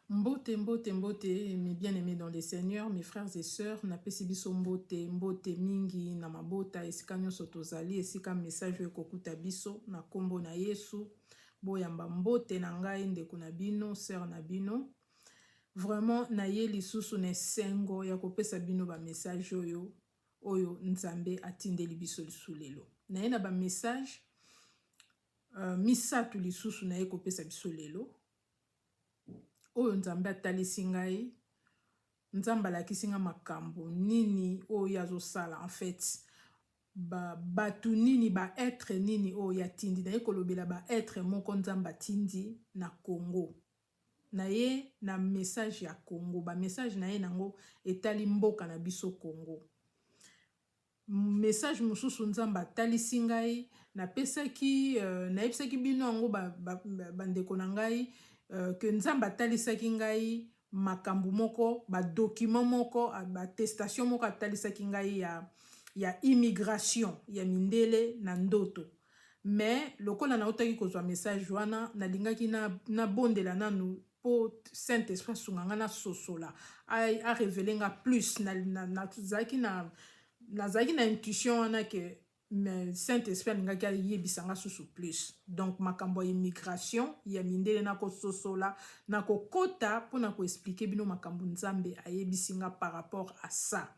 Mbote, mbote, mbote, mes bien-aimés dans le Seigneur, mes frères et sœurs, napesi biso mbote, mbote mingi na mabota, esika nyonso tozali, esika message oyo ekokuta biso na kombo na Yesu. Boyamba mbote na ngai, ndeko na bino, sœur na bino. Vraiment naye lisusu na esengo ya kopesa bino ba message oyo oyo Nzambe atindeli biso lisusu lelo. Naye na ba message misato lisusu naye kopesa biso lelo. Oyo Nzambe atalisi ngai, Nzambe alakisi nga makambo nini oyo ye azosala, en fait ba bato nini, ba être nini oyo atindi. Naye kolobela ba être moko Nzambe atindi na Congo. Naye na message ya Congo, ba message na ye nango etali mboka na biso Congo. Message mosusu Nzambe atalisi ngai, napesaki nayebisaki bino yango, bandeko na ngai, ke Nzambe atalisaki ngai makambo moko, badocument moko, baattestation moko atalisaki ngai ya immigration ya mindele na ndoto. Mais lokola nautaki kozwa message wana, nalingaki nabondela nanu mpo Saint Esprit asunga nga nasosola, arévéler nga plus. Nazalaki na intuition wana ke Saint Esprit alingaki ayebisa nga susu plus. Donc makambo ya immigration ya mindele, nakososola, nakokota mpona koexpliquer bino makambo Nzambe ayebisi nga par rapport à ça.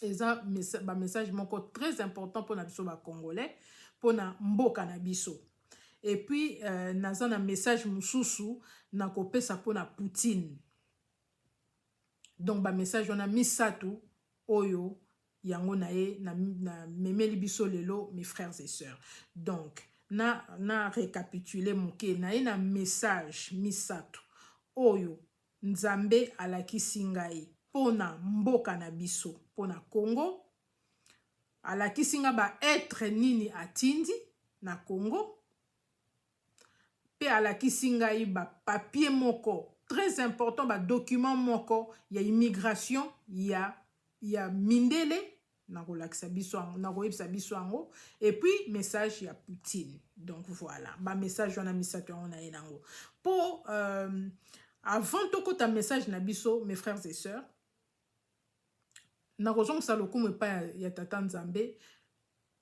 Eza bamessage moko très important mpona biso bacongolais, mpona mboka na biso. Et puis naza na message mosusu nakopesa mpona Poutine. Donc bamessage wana misato oyo yango na ye na memeli biso lelo, mes frères et sœurs. Donc na récapitule moke: na ye na message misato oyo Nzambe alakisi ngai mpona mboka na biso, mpona Congo. Alakisi nga baêtre nini atindi na Congo, mpe alakisi ngai bapapier moko très important, badocument moko ya immigration ya mindele. Nakolakisa biso, nakoyebisa biso yango. Et puis message ya Poutine. Donc voilà, bamessage wana misato yango na ye nango. Mpo avant tokota message na biso, mes frères et sœurs, nakozongisa lokumu epai ya Tata Nzambe,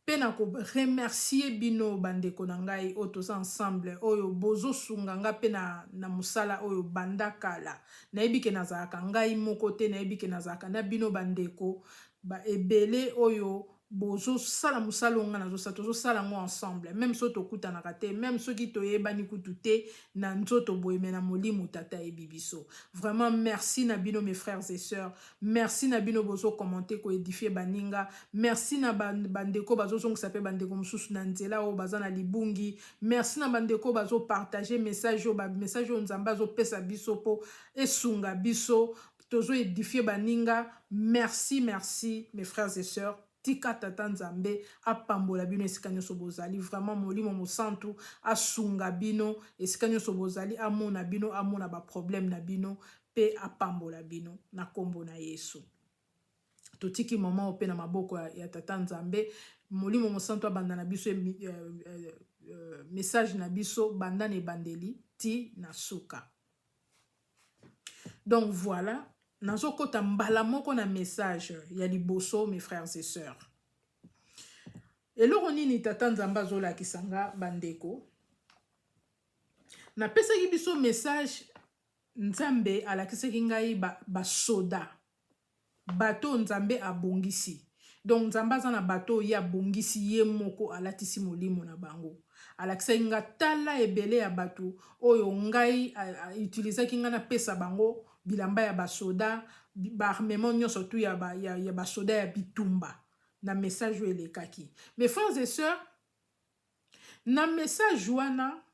mpe nakoremercier bino, bandeko na ngai oyo toza ensemble, oyo bozosunga nga mpe na mosala oyo banda kala. Nayebi ke nazalaka ngai moko te, nayebi ke nazalaka na bino, bandeko ba ebele oyo bozosala mosala oyo nga nazosala. Tozosala yango ensemble, même soki tokutanaka te, même soki toyebani kutu te na nzoto boye, mais na molimo Tata ayebi biso. Vraiment merci na bino, mes frères et sœurs. Merci na bino bozocommenter, koédifier baninga. Merci na bandeko bazozongisa mpe bandeko mosusu na nzela oyo baza na libungi. Merci na bandeko bazopartager message oyo, bamessage oyo Nzambe azopesa biso mpo esunga biso, tozoédifier baninga. Merci, merci, mes frères et sœurs. Tika Tata Nzambe apambola bino esika nyonso bozali. Vraiment Molimo Mosantu asunga bino esika nyonso bozali, amona bino, amona baproblème na bino mpe apambola bino na nkombo na Yesu. Totiki mama oyo mpe na maboko ya Tata Nzambe. Molimo Mosantu abanda na biso message na biso banda na ebandeli ti na suka. Donc voilà, nazokɔta mbala moko na message ya liboso, mes frères et sœurs. Eloko nini Tata Nzambe azolakisa nga, bandeko? Napesaki biso message, Nzambe alakisaki ngai basoda, bato oyo Nzambe abongisi. Donc Nzambe aza na bato oyo ye abongisi, ye moko alatisi molimo na bango. Alakisaki nga, tala ebele ya bato oyo ngai autilisaki, ngai napesa bango bilamba ya basoda, baarmement nyonso tu ya basoda ya bitumba, na message oyo elekaki. Mes frères et sœurs, na message wana,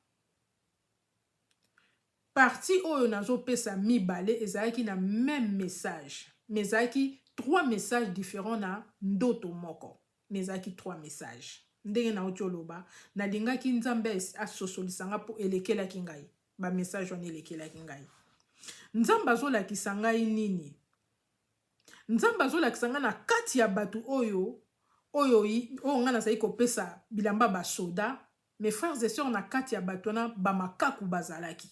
partie oyo nazopesa mibale ezalaki na même message, mais ezalaki trois messages différents na ndoto moko, mais ezalaki trois messages. Ndenge nauti oloba, nalingaki Nzambe asosolisa nga mpo elekelaki ngai, bamessage wana elekelaki ngai. Nzambe azolakisa ngai nini? Nzambe azolakisa ngai na kati ya bato oyo ngai nazali kopesa bilamba basoda, mes frères et sœurs, na kati ya bato wana bamakaku bazalaki.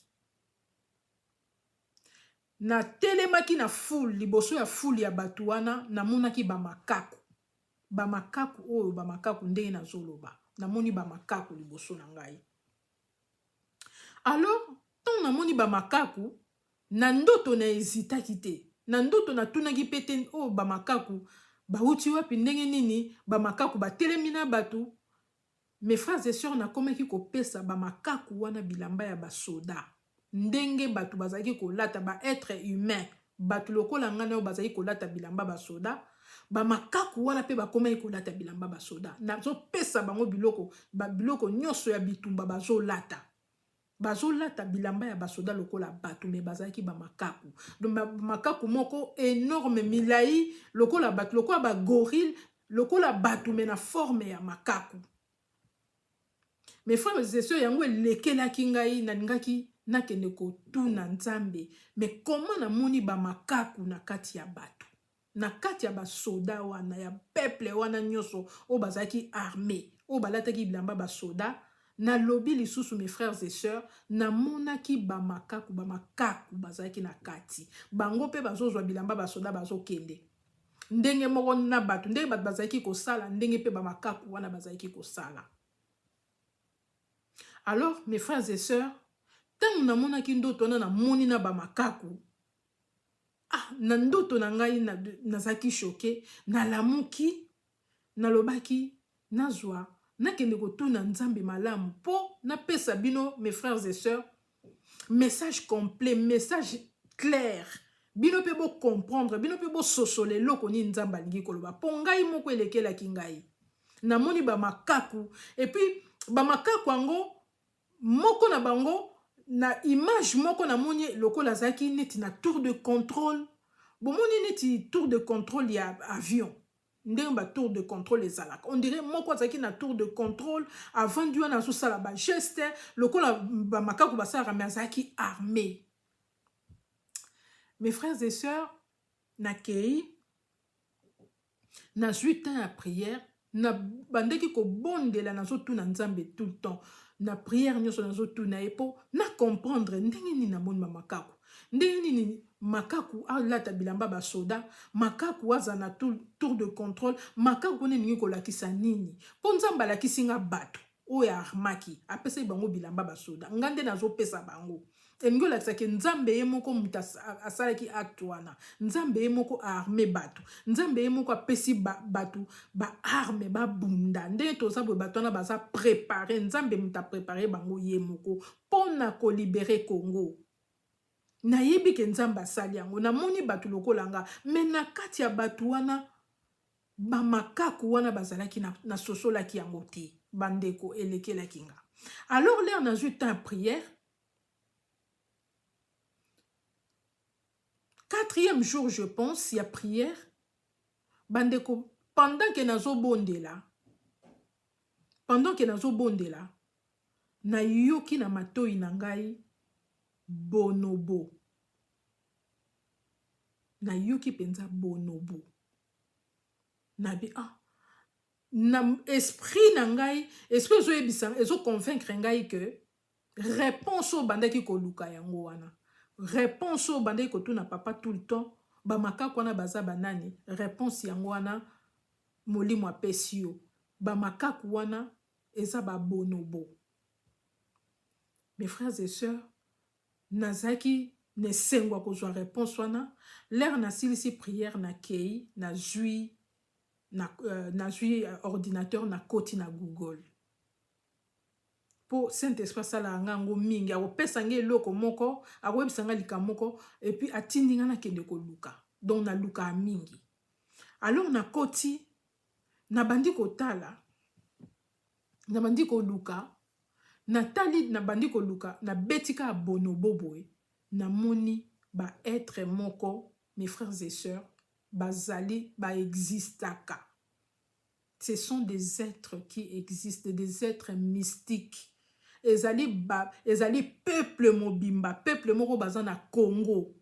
Natelemaki na foule, liboso ya foule ya bato wana, namonaki bamakaku. Bamakaku oyo, bamakaku ndenge nazoloba, namoni bamakaku liboso na ngai. Alors, ntango namoni bamakaku, na ndoto na hésitaki te. Na ndoto natunaki mpe te, oyo bamakaku bauti wapi, ndenge nini bamakaku batelemi na bato. Mes frères et sœurs, nakomaki kopesa bamakaku wana bilamba ya basoda. Ndenge bato bazalaki kolata, ba être humain, bato lokola ngai na oyo bazalaki kolata bilamba basoda, bamakaku wana mpe bakomaki kolata bilamba basoda. Nazopesa bango biloko, biloko nyonso ya bitumba bazolata. Bazolata bilamba ya basoda lokola bato, mais bazalaki bamakaku. Donc bamakaku moko énorme, milai lokola bato, lokola bagorille, lokola bato, mais na forme ya makaku. Mes frères et sœurs, yango elekelaki ngai, nalingaki nakende kotuna Nzambe, mais comment namoni bamakaku na kati ya bato, na kati ya basoda wana, ya peuple wana nyonso oyo bazalaki armé, oyo balataki bilamba basoda? Nalobi lisusu, mes frères et sœurs, namonaki bamakaku, bamakaku bazalaki na kati. Bango mpe bazozwa bilamba basoda, bazokende ndenge moko na bato. Ndenge bato bazalaki kosala, ndenge mpe bamakaku wana bazalaki kosala. Alors, mes frères et sœurs, ntango namonaki ndoto wana, namoni na bamakaku, ah, na ndoto na ngai, nazalaki choqué. Nalamuki, nalobaki nazwa nakende kotuna Nzambe malamu mpo napesa bino, mes frères et sœurs, message complet, message clair, bino mpe bocomprendre, bino mpe bososola eloko nini Nzambe alingi koloba. Mpo ngai moko elekelaki ngai, namoni bamakaku, et puis bamakaku yango, moko na bango na image moko namoni lokola azalaki neti na tour de contrôle. Bomoni neti tour de contrôle ya avion, ndenge batour de contrôle ezalaka, on dirait moko azalaki na tour de contrôle, avandi wana, azosala bageste lokola bamakaku basalaka, mais azalaki armé. Mes frères et sœurs, nakei, nazwi temps ya prière, nabandaki kobondela, nazotuna Nzambe tout le temps. Na prière nyonso nazotuna ye mpo na comprendre ndenge nini namoni bamakaku, ndenge nini makaku alata bilamba basoda, makaku aza na tour de contrôle, makaku wana elingi kolakisa nini? Mpo Nzambe alakisi nga bato oyo armaki, apesaki bango bilamba basoda, nga nde nazopesa bango. Elingi olakisaki Nzambe ye moko moto asalaki acte wana. Nzambe ye moko aarme bato, Nzambe ye moko apesi bato baarme babunda. Ndenge toza boye, bato wana baza préparé, Nzambe moto aprépare bango ye moko mpo na kolibérer Congo. Nayebi ke Nzambe asali yango. Namoni bato lokola nga, mais na kati ya bato wana bamakaku wana bazalaki, nasosolaki yango te. Bandeko, elekelaki nga. Alors l'heure nazwi temps ya prière, quatrième jour, je pense, ya prière, bandeko, pendant ke nazobondela, nayoki na matoi na ngai bonobo. Nayoki mpenza bonobo. Nabi, ah, na esprit na ngai, esprit ezoyebisa, ezoconvaincre ngai ke réponse oyo bandaki koluka yango wana, réponse oyo bandaki kotuna papa tout le temps, bamakaku wana baza banani, réponse yango wana molimo apesi yo. Bamakaku wana eza babonobo. Mes frères et sœurs, nazalaki na esengo ya kozwa réponse wana. L'heure nasilisi prière, nakei, nazwi ordinateur, nakoti na Google, mpo Saint Esprit asalaka nga yango mingi. Akopesa nga eloko moko, akoyebisa nga likambo moko, et puis atindi nga nakende koluka. Donc nalukaka mingi. Alors nakoti, nabandi kotala, nabandi koluka, natali, nabandi koluka, nabeti kaka bonobo boye, namoni baêtre moko. Mes frères et sœurs, bazali, baexistaka. Ce sont des êtres qui existent, des êtres mystiques. Ezali peuple mobimba, peuple moko baza na Congo.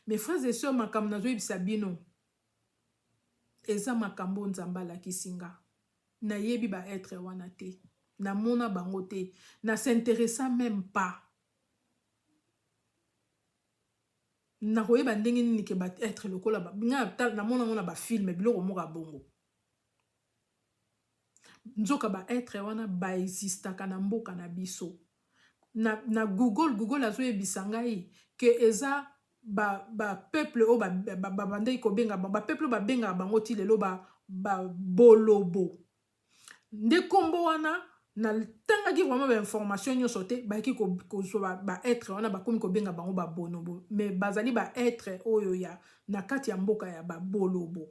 Mes frères et sœurs, makambo nazoyebisa bino eza makambo Nzambe alakisi nga. Nayebi baêtre wana te, namona bango te, na s'intéressa même pas. Nakoyeba ndenge nini ke ba etre lokola ba nga namona yango na ba film biloko moko ya bongo. Nzoka ba etre wana ba existaka na mboka na biso. Na, na Google, Google azoyebisa ngai ke eza ba, ba peuple oyo babandaki ba, ba, ba kobenga ba peuple oyo babengaka bango ti lelo ba, ba bolobo. Nde kombo wana natangaki vraiment ba information nyonso te, bayaki kozwa ba etre wana bakomi kobenga bango ba bonobo, mais bazali ba etre oyo ya na kati ya mboka ya ba bolobo.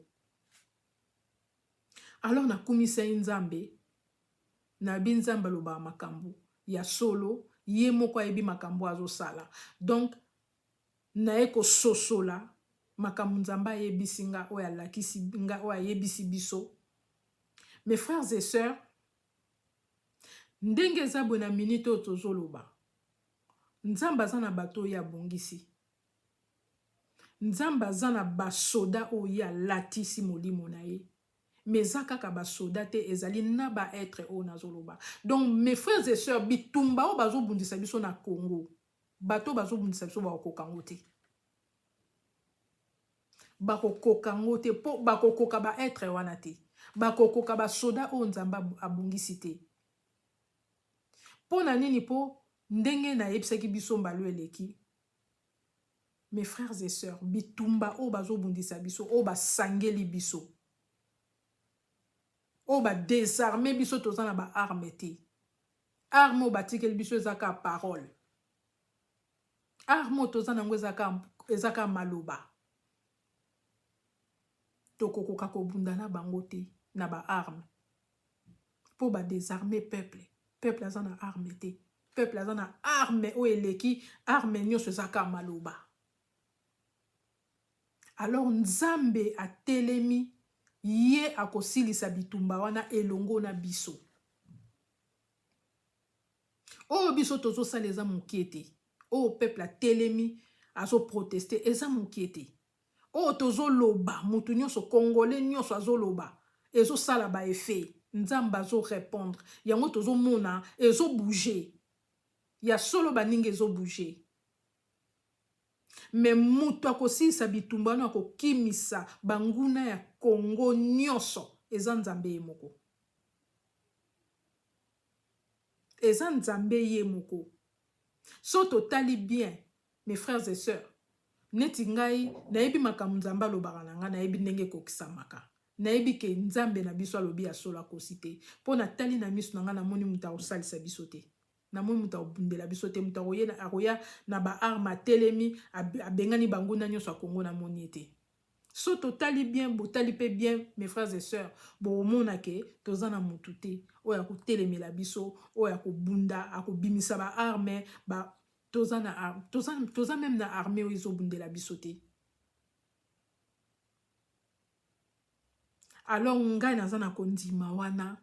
Alors nakumisaki Nzambe, nayebi Nzambe alobaka makambo ya solo, ye moko ayebi makambo azosala. Donc naye kososola makambo Nzambe ayebisi nga, oyo alakisi nga, oyo ayebisi biso. Mes frères et sœurs, ndenge eza boye na minute oyo tozoloba, Nzambe aza na bato oyo abongisi. Nzambe aza na basoda oyo ye alatisi molimo na ye. Mais eza kaka basoda te, ezali na ba etre oyo nazoloba. Donc mes frères et sœurs, bitumba oyo bazobundisa biso na Congo, bato oyo bazobundisa biso bakokoka yango te. Bakokoka yango te mpo bakokoka ba etre wana te. Bakokoka basoda oyo Nzambe abongisi te. Mpo na nini? Mpo ndenge nayebisaki biso mbala eleki, mes frères et sœurs, bitumba oyo bazobundisa biso, oyo basangeli biso, oyo badésarme biso, toza na ba arme te. Arme oyo batikeli biso eza kaka parole. Arme oyo toza nango eza kaka maloba. Tokokoka kobunda na bango te na ba arme. Mpo badésarme peuple. Peuple aza na arme te. Peuple aza na arme oyo eleki arme nyonso eza kaka maloba. Alors Nzambe atelemi, ye akosilisa bitumba wana elongo na biso. Oyo biso tozosala eza mokie te. Oyo peuple atelemi azoproteste eza mokie te. Oyo tozoloba, mutu nyonso, congolais nyonso azoloba, ezosala ba effet. Nzambe azorépondre. Yango tozomona ezobouge. Ya solo baninga ezobouge. Mais mutu akosilisa bitumba wana, akokimisa banguna ya Congo nyonso, eza Nzambe ye moko. Eza Nzambe ye moko. So totali bien, mes frères et sœurs, neti ngai nayebi makambo Nzambe alobaka na ngai, nayebi ndenge ekokisamaka. Nayebi ke Nzambe na biso alobi ya solo, akosi te. Mpo natali na miso na ngai, namoni moto akosalisa biso te. Namoni moto akobundela biso te. Moto akoya na ba arme atelemi, abengani banguna nyonso ya Congo, namoni ye te. So totali bien, botali mpe bien, mes frères et sœurs, bokomona ke toza na motu te oyo akotelemela biso, oyo akobunda, akobimisa ba arme ba toza na toza, toza même na armée oyo ezobundela biso te. Alors ngai naza na kondima wana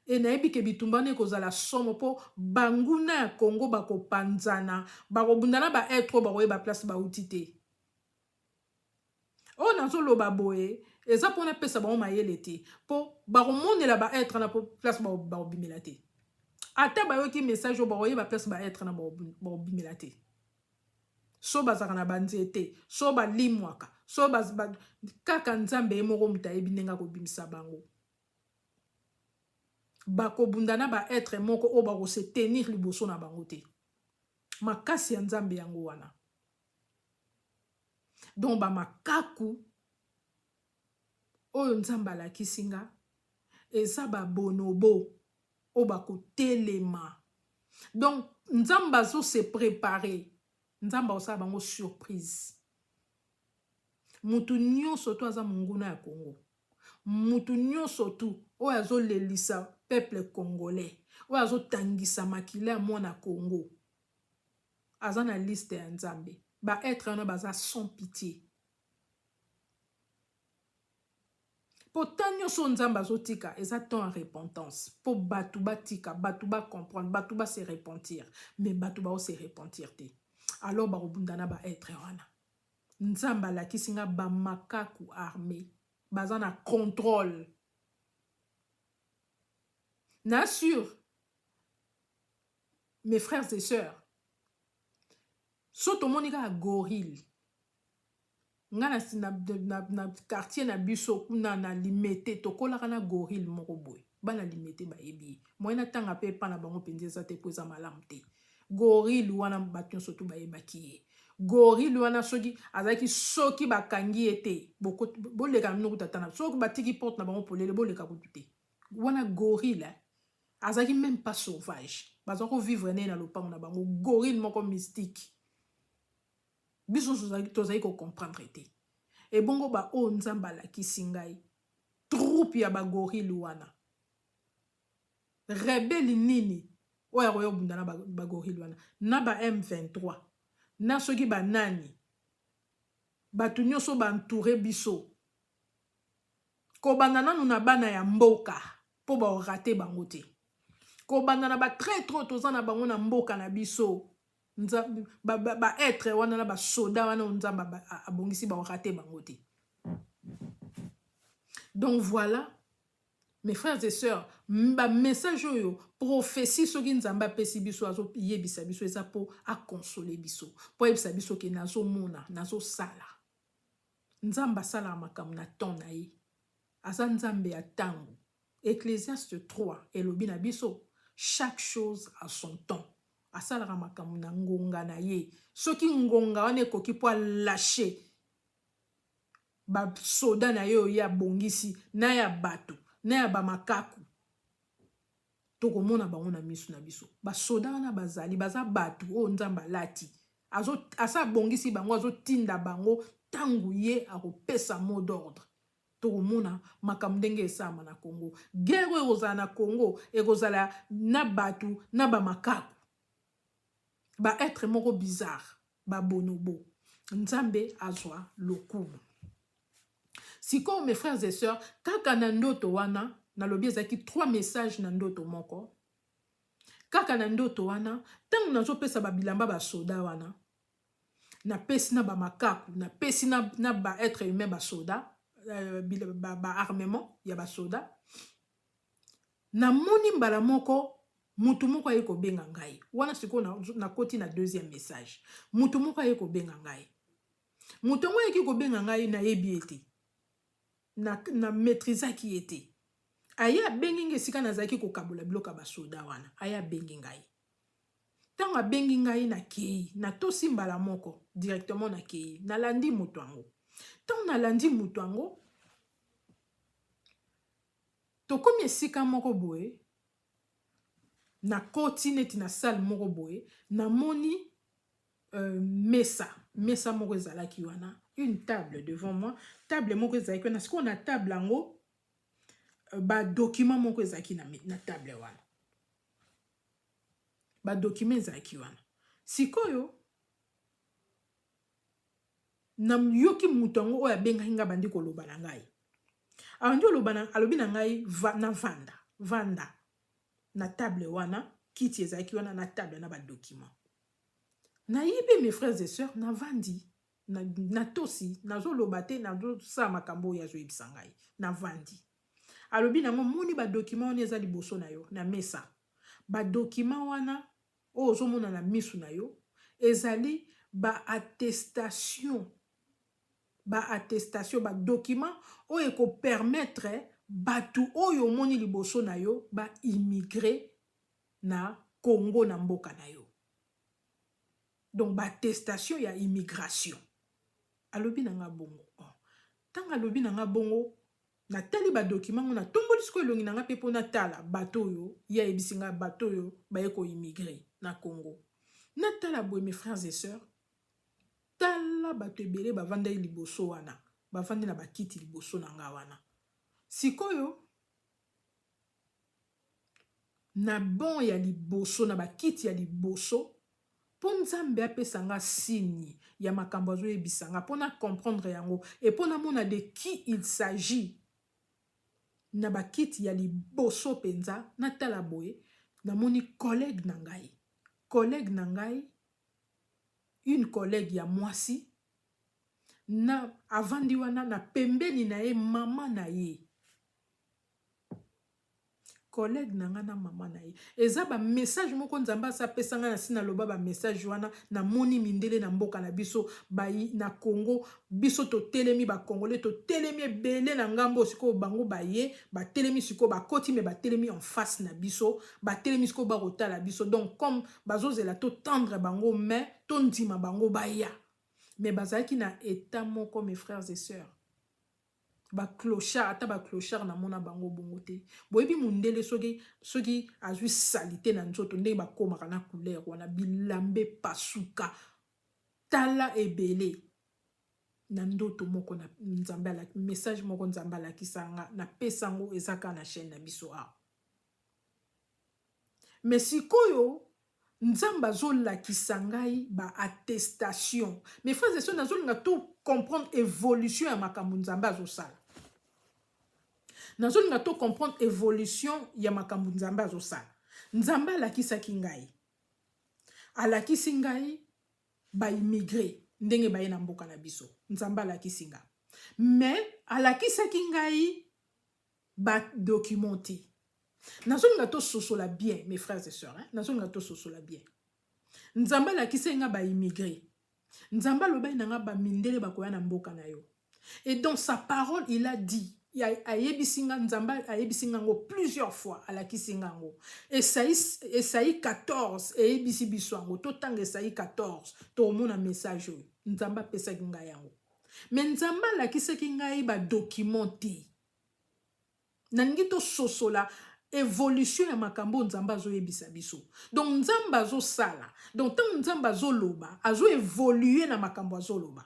e nayebi ke bitumba wana ekozala somo, mpo banguna ya Congo bakopanzana, bakobunda na ba etre oyo bakoyeba place bauti te. Oyo nazoloba boye eza mpona apesa bango mayele te, mpo bakomonela ba etre na place bakobimela te. Ata bayoki message oyo, bakoyeba place ba etre na bakobimela te. So bazalaka na banzete, so balimwaka, so kaka Nzambe ye moko moto ayebi ndenge akobimisa bango. Bakobunda na ba etre moko oyo bakose tenir liboso na bango te. Makasi ya Nzambe yango wana. Donc bamakaku oyo Nzambe alakisi nga eza babonobo oyo bakotelema. Donc Nzambe azose préparer, Nzambe akosala bango surprise. Mutu nyonso to aza monguna ya Congo, mutu nyonso tu oyo azolelisa peuple congolais, oyo azotangisa makila ya mwana Congo, aza na liste ya Nzambe. Ba etre wana baza sans pitié. Po temps nyonso Nzambe azotika eza temps ya repentance, mpo bato batika, bato bacomprendre, bato base repentir. Mais bato baose repentir te. Alors bakobunda na ba etre wana. Nzambe alakisi nga bamakaku armé baza na contrôle na sûr. Mes frères et sœurs, so tomoni kaka gorille. Nga na, na, na, na quartier na biso kuna na Limete, tokolaka na gorille moko boye. Bana Limete bayebi ye. Moyen natanga mpe epa na bango mpenza eza te mpo eza malamu te. Gorille wana bato nyonso tu bayebaki ye. Gorille wana soki azalaki, soki bakangi ye te, boleka na bino kuta tana. Soki batiki porte na bango polele, boleka kutu te. Wana gorille, eh? Azalaki même pas sauvage. Baza kovivre naye na lopango na bango. Gorille moko mystique. Biso tozali kocomprendre te. Ebongo baoyo Nzambe alakisi ngai, troupe ya bagorille wana, rebelle nini oyo akoya kobunda na bagorille wana, na ba M23, na soki banani, bato nyonso baentoure biso, kobanda nanu na bana ya mboka mpo baorate bango te, kobanda na batraître oyo toza na bango na mboka na biso, baêtre wana na basoda wana oyo Nzambe abongisi, baorate bango te. Donc voilà, mes frères et sœurs, bamessage oyo, prophétie, soki Nzambe apesi biso, azoyebisa biso, eza mpo akonsole biso, mpo ayebisa biso ke nazomona, nazosala. Nzambe asalaka makambo na temps na ye. Aza Nzambe ya ntango. Ecclésiaste 3 elobi na biso: chaque chose a son temps. Asalaka makambo na ngonga na ye. Soki ngonga wana ekoki mpo alâche basoda na ye oyo ye abongisi, na ya bato na ya bamakaku, tokomona bango na miso na biso. Basoda wana bazali, baza bato oyo Nzambe alati, asa abongisi bango, azotinda bango. Ntango ye akopesa mot d'ordre, tokomona makambo ndenge esalama na Congo. Guerre oyo ekozala na Congo ekozala na bato na bamakaku, baêtre moko bizarre, babonobo. Nzambe azwa lokumu. Sikoyo, mes frères et sœurs, kaka na ndoto wana, nalobi ezalaki trois messages na ndoto moko. Kaka na ndoto wana, ntango nazopesa babilamba basoda wana, napesi na bamakaku, napesi na baêtre humain, basoda, baarmement ba ya basoda, namoni mbala moko mutu moko aye kobenga ngai wana. Sikoyo nakoti na deuxième message. Mutu moko aye kobenga ngai. Moto yango ayaki kobenga ngai, nayebi ye te, na maîtrisaki ye te. Aye abengi ngai esika nazalaki kokabola biloko ya basoda wana. Aye abengi ngai. Ntango abengi ngai, nakei, natosi mbala moko directement, nakei, nalandi moto yango. Ntango nalandi moto yango, tokomi esika moko boye, nakoti neti na salle moko boye, namoni mesa moko ezalaki wana, une table devant moi. Table moko ezalaki wana. Sikoyo na table yango, badocument moko ezalaki na table wana. Badocument ezalaki wana. Sikoyo nayoki moto yango oyo abengaki ngai bandi koloba na ngai. Abandi oloba, alobi na ngai na vanda, vanda na table wana. Kiti ezalaki wana na table na badocument. Nayebi, mes frères et sœurs, navandi, natosi, nazoloba te, nazosala makambo oyo azoyebisa ngai. Navandi. Alobi nango: moni badocument wana eza liboso na yo na mesa. Badocument wana oyo ozomona na misu na yo ezali baattestation, baattestation, badocument oyo ekopermettre bato oyo omoni liboso na yo baimmigre na Congo, na mboka na yo. Donc baattestation ya immigration. Alobi na nga bongo. Oh. Ntango alobi na nga bongo, natali badocument ngo, natomboli sikoyo elongi na nga mpe mpo natala bato oyo ye ayebisi nga, bato oyo baye koimmigre na Congo. Natala boye, mes frères et sœurs, tala bato ebele bavandaki liboso wana, bavandi na bakiti liboso na nga wana. Sikoyo na bon ya liboso, na bakiti ya liboso, mpo Nzambe apesa nga signe ya makambo azoyebisa nga, mpo na comprendre yango e mpo namona de qui il s'agit, na bakiti ya liboso mpenza, natala boye, namoni collègue na ngai, collègue na ngai, une collègue ya mwasi na avandi wana, na pembeni na ye mama na ye. Collègue na nga na mama na ye. Eza ba message moko Nzambe asi apesa nga nasi naloba ba message wana namoni mindele na mboka na biso ba na Congo biso totelemi ba congolais totelemi ebele na ngambo sikoyo bango baye batelemi sikoyo bakoti me batelemi en face na biso batelemi sikoyo bakotala biso donc comme bazozela to tendre bango mais tondima bango baya mais bazalaki na etat moko mes frères et sœurs ba clochard ata ba clochard namona bango bongo te boyebi mundele soki soki azwi salite na nzoto ndenge bakomaka na couleur wana bilamba epasuka tala ebele na ndoto moko na nzambe alaki message moko nzambe alakisa nga napesa yango eza kaka na chaîne na biso awa mais sikoyo Nzambe azolakisa ngai ba attestation. Mes frères et sœurs, nazolinga to comprendre evolution ya makambo Nzambe azosala. Nazolinga to comprendre evolution ya makambo Nzambe azosala. Nzambe alakisaki ngai. Alakisi ngai ba immigre ndenge baye na mboka na biso. Nzambe alakisi nga. Mais alakisaki ngai ba document te. Nazolinga tososola bien mes frères et sœurs, hein? Nazolinga tososola bien. Nzambe alakisaki nga ba immigre. Nzambe alobaki na nga ba mindele bakoya na mboka na yo. Et dans sa parole, il a dit, ayebisi nga Nzambe ayebisi nga ngo plusieurs fois, alakisi nga ngo. Esaïe, Esaïe 14 eyebisi biso yango. Totanga Esaïe 14, tokomona message oyo. Nzambe apesaki ngai yango. Mais Nzambe alakisaki ngai ba document te. Nalingi tososola evolution ya makambo oyo Nzambe azoyebisa biso. Donc Nzambe azosala. Donc ntango Nzambe azoloba, azo evoluer na makambo azoloba.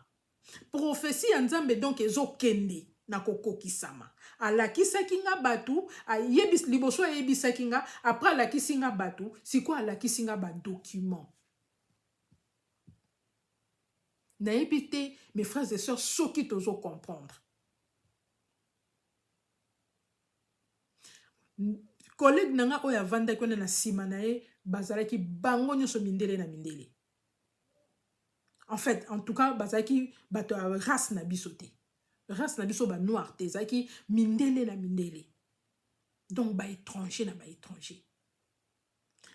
Prophetie ya Nzambe donc ezokende na kokokisama. Alakisaki nga bato, ayebis, liboso ayebisaki nga, après alakisi nga bato, sikoyo alakisi nga ba document. Nayebi te mes frères et sœurs soki tozo comprendre. Collègue na nga oyo avandaki wana na nsima na ye bazalaki bango nyonso mindele na mindele. En fait, en tout cas, bazalaki bato ya race na biso te. Race na biso ba noir te, ezalaki mindele na mindele. Donc ba étranger na ba étranger.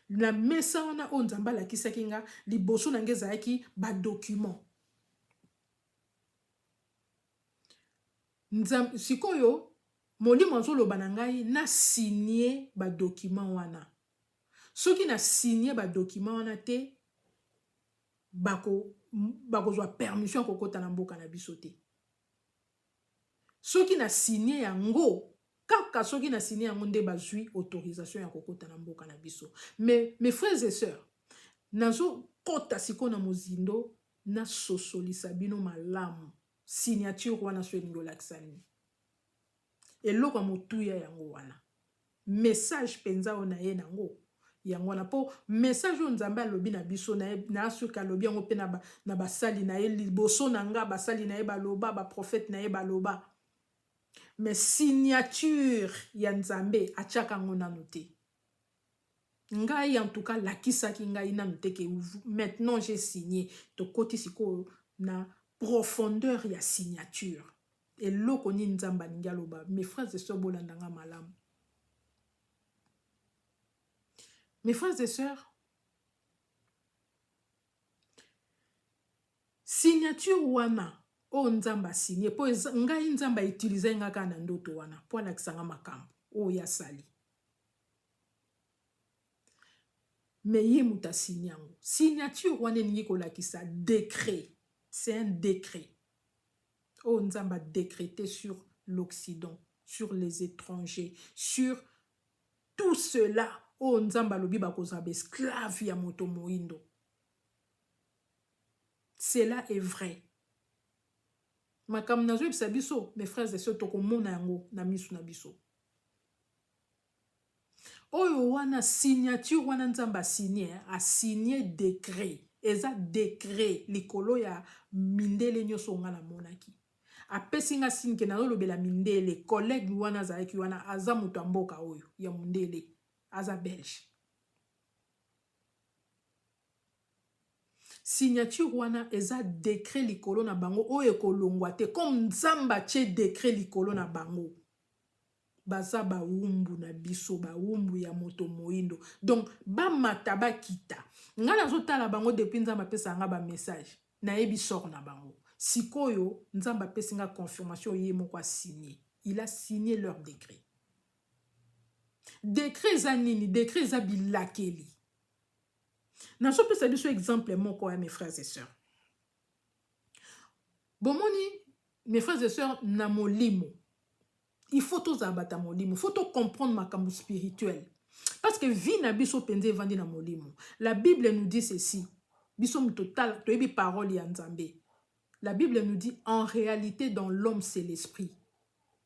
Na mesa wana oyo Nzambe alakisaki nga, liboso na nga ezalaki ba document. Nzambe, sikoyo molimo azoloba na ngai na signe ba document wana. Soki na signe ba document wana te, bako bakozwa permission ya kokota na mboka na biso te. Soki na signe yango, kaka soki na signe yango nde bazwi autorisation ya kokota na mboka na biso. Mais mes frères et sœurs, nazo kota sikoyo na mozindo nasosolisa bino malamu signature wana so elingi olakisa nini. Eloko ya motuya yango wana. Message penza oyo naye nango yango wana po message oyo Nzambe alobi na biso na na sur alobi yango pe na na basali na ye liboso na nga basali na ye baloba ba prophète na ye baloba mais signature ya Nzambe atiaka yango nanu te. Ngai en tout cas lakisaki ngai nanu te ke maintenant j'ai signé tokoti sikoyo na profondeur ya signature. Eloko nini Nzambe alingi aloba? Mes frères et sœurs bolanda nga malamu. Mes frères et sœurs, signature wana oyo Nzambe asigne po ngai Nzambe a utiliser nga kaka na ndoto wana po alakisa nga makambo oyo ye asali. Mais ye moto asigne yango. Signature wana elingi kolakisa decret. C'est un decret. Oyo Nzambe a decrete sur l'Occident, sur les etrangers, sur tout cela oyo Nzambe alobi bakozala ba esclaves ya moto moindo. Cela est vrai. Makambo nazoyebisa biso, mes frères et sœurs, tokomona yango na misu na biso. Oyo wana signature wana Nzambe a signe, a signe decret. Eza decret likolo ya mindele nyoso nga namonaki. Apesi nga signe ke nazolobela mindele, collègue wana azalaki wana aza moto ya mboka oyo ya mundele, aza belge. Signature wana eza decret likolo na bango oyo ekolongwa te comme Nzambe atie decret likolo na bango. Baza bawumbu na biso, bawumbu ya moto moyindo. Donc bamata bakita. Nga nazotala bango depuis Nzambe apesa nga ba message. Nayebi sort na bango. Sikoyo Nzambe apesi nga confirmation ye moko a signé. Il a signé leur décret. Décret eza nini? Décret eza bilakeli. Nazopesa biso exemple moko ya mes frères et sœurs. Bomoni mes frères et sœurs na molimo. Il faut tozala bata molimo, faut to comprendre makambo spirituel. Parce que vie na biso penza evandi na molimo. La Bible nous dit ceci. Biso moto tala toyebi parole ya Nzambe. La Bible nous dit en réalité dans l'homme c'est l'esprit.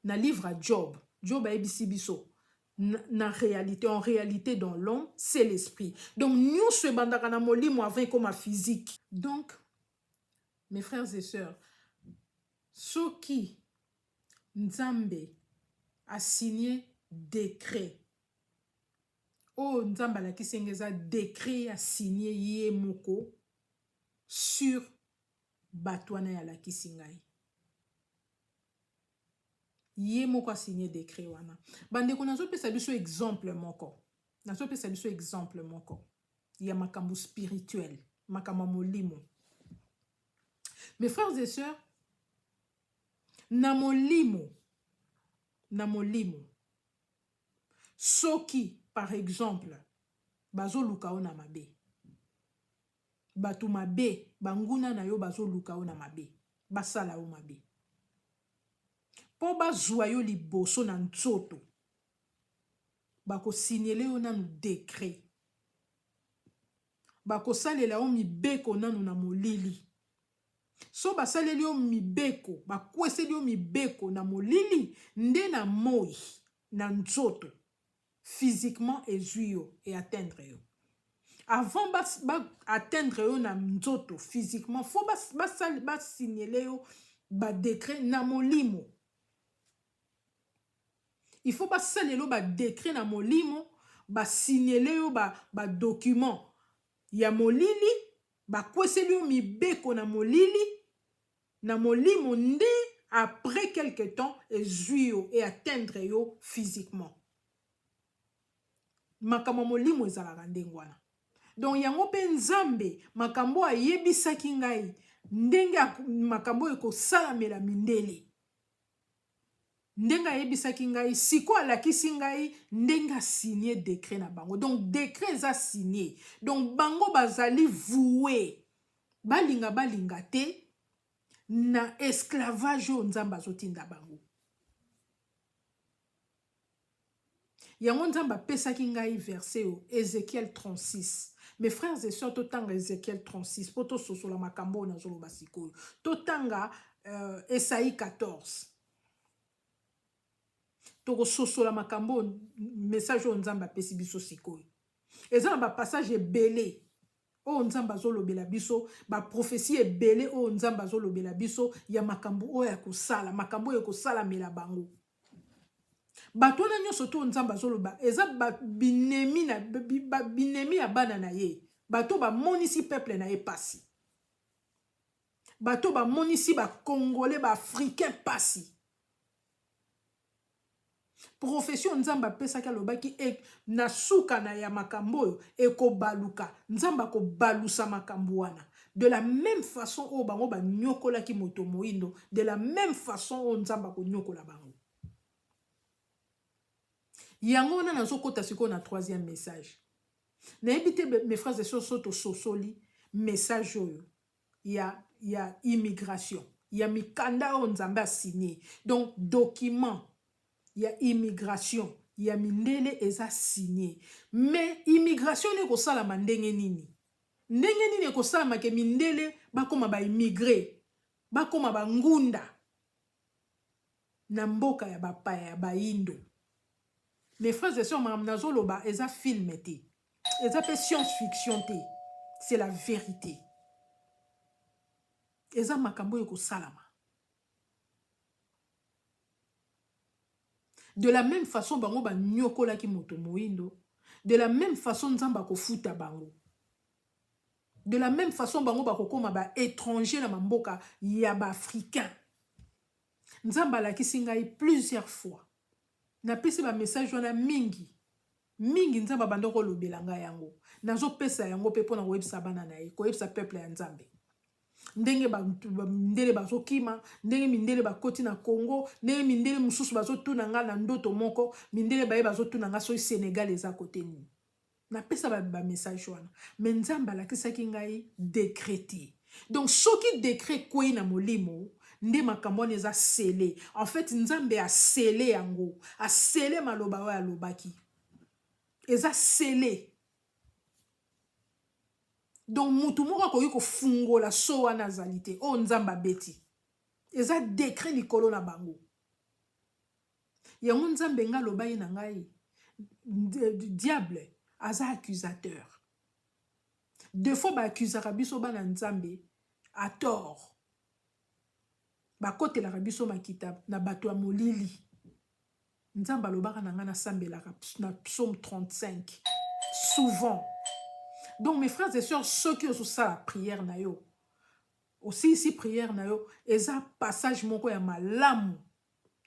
Na livre à Job, Job ayebisi biso na, na réalité, en réalité dans l'homme c'est l'esprit. Donc nyonso ebandaka na molimo avant ekoma physique. Donc mes frères et sœurs, soki Nzambe a signé décret oyo Nzambe alakisi nga eza décret ya signé ye moko sur bato wana ya alakisi ngai. Ye moko a signé décret wana. Bandeko, nazopesa biso exemple moko. Nazopesa biso exemple moko ya makambo spirituel, makambo ya molimo. Mes frères et sœurs, na molimo, na molimo, soki par exemple bazoluka yo na mabe, bato mabe, banguna na yo bazoluka yo na mabe, basala yo mabe mpo bazwa yo liboso na nzoto, bakosignele yo nanu décret, bakosalela yo mibeko nanu na molili. So basaleli yo mibeko, bakweseli yo mibeko na molili, nde na moi na nzoto physiquement ezwi yo e atteindre yo. Avant ba, ba atteindre yo na nzoto physiquement, faut basignele yo badécret na molimo. Il faut basalela yo badécret na molimo, basignele yo badocument ba ya molili, bakweseli yo mibeko na molili, na molimo, nde après quelque temps ezwi yo e atteindre yo physiquement. Makambo ya molimo ezalaka ndenge wana. Donc yango mpe Nzambe makambo ayebisaki ngai ndenge makambo oyo ekosalamela mindele, ndenge ayebisaki ngai, sikoyo alakisi ngai ndenge asigne décret na bango. Donc décret eza signé. Donc bango bazali voué, balinga balinga te, na esclavage oyo Nzambe azotinda bango. Yango Nzambe apesaki ngai verset oyo, Ézéchiel 36. Mes frères et sœurs, totanga Ézéchiel 36 mpo tososola makambo oyo nazoloba sikoyo. Totanga Esaïe 14, tokososola makambo oyo, message oyo Nzambe apesi biso sikoyo. Eza na bapassage ebele oyo Nzambe azolobela biso, baprophétie ebele oyo Nzambe azolobela biso ya makambo oyo ya kosala, makambo oyo ekosalamela bango. Bato wana nyonso to Nzambe azoloba eza binemi na binemi ya bana na ye, bato bamonisi peuple na ye pasi, bato bamonisi bacongolais, baafricain pasi. Prophétie Nzambe apesaki, alobaki e, na suka na ya makambo oyo ekobaluka, Nzambe akobalusa makambo wana. De la même façon oyo bango banyokolaki moto moyindo, de la même façon oyo Nzambe akonyokola bango. Yango wana nazokɔta sikoyo na troisième message. Nayebi te, mes frères et sœurs, so tososoli message oyo ya immigration, ya mikanda oyo Nzambe asigne. Donc document ya immigration ya mindele eza signé, mais immigration nde ekosalama ndenge nini? Ndenge nini ekosalama ke mindele bakóma baimmigré, bakóma bangunda na mboka ya bapaya, ya bayindo? Mes frères et sœurs, makambo nazoloba eza film te, eza mpe science fiction te, c'est la vérité. Eza makambo oyo ekosalama. De la même façon bango banyokolaki moto moyindo, de la même façon Nzambe akofuta bango. De la même façon bango bakokóma baétranger na bamboka ya baafricain. Nzambe alakisi ngai plusieurs fois. Napesi ba message wana mingi mingi, Nzambe abanda kolobela ngai yango, nazopesa yango mpe mpona koyebisa bana na ye, koyebisa peuple ya Nzambe ndenge mindele bazokima, ndenge mindele bakoti na Congo, ndenge mindele mosusu bazotuna nga na ndoto moko, mindele baye bazotuna nga soki Sénégal eza kote nini. Napesa bamessage wana, mais Nzambe alakisaki ngai décret te. Donc soki décret ekwei na molimo nde makambo wana eza scellé. En fait, Nzambe asceller yango, asceller maloba oyo alobaki, eza scellé. Donc mutu moko akoki kofungola sceau wana azali te. Oyo Nzambe abeti eza décret likolo na bango. Yango Nzambe nga aloba ye na ngai, diable aza accusateur. Deux fois baaccusaka biso bana Nzambe à tort, bakotelaka biso makita na bato ya molili. Nzambe alobaka na ngai nasambelaka na psaume 35 souvent. Donc mes frères et sœurs, soki ozosala prière na yo, osilisi prière na yo, eza passage moko ya malamu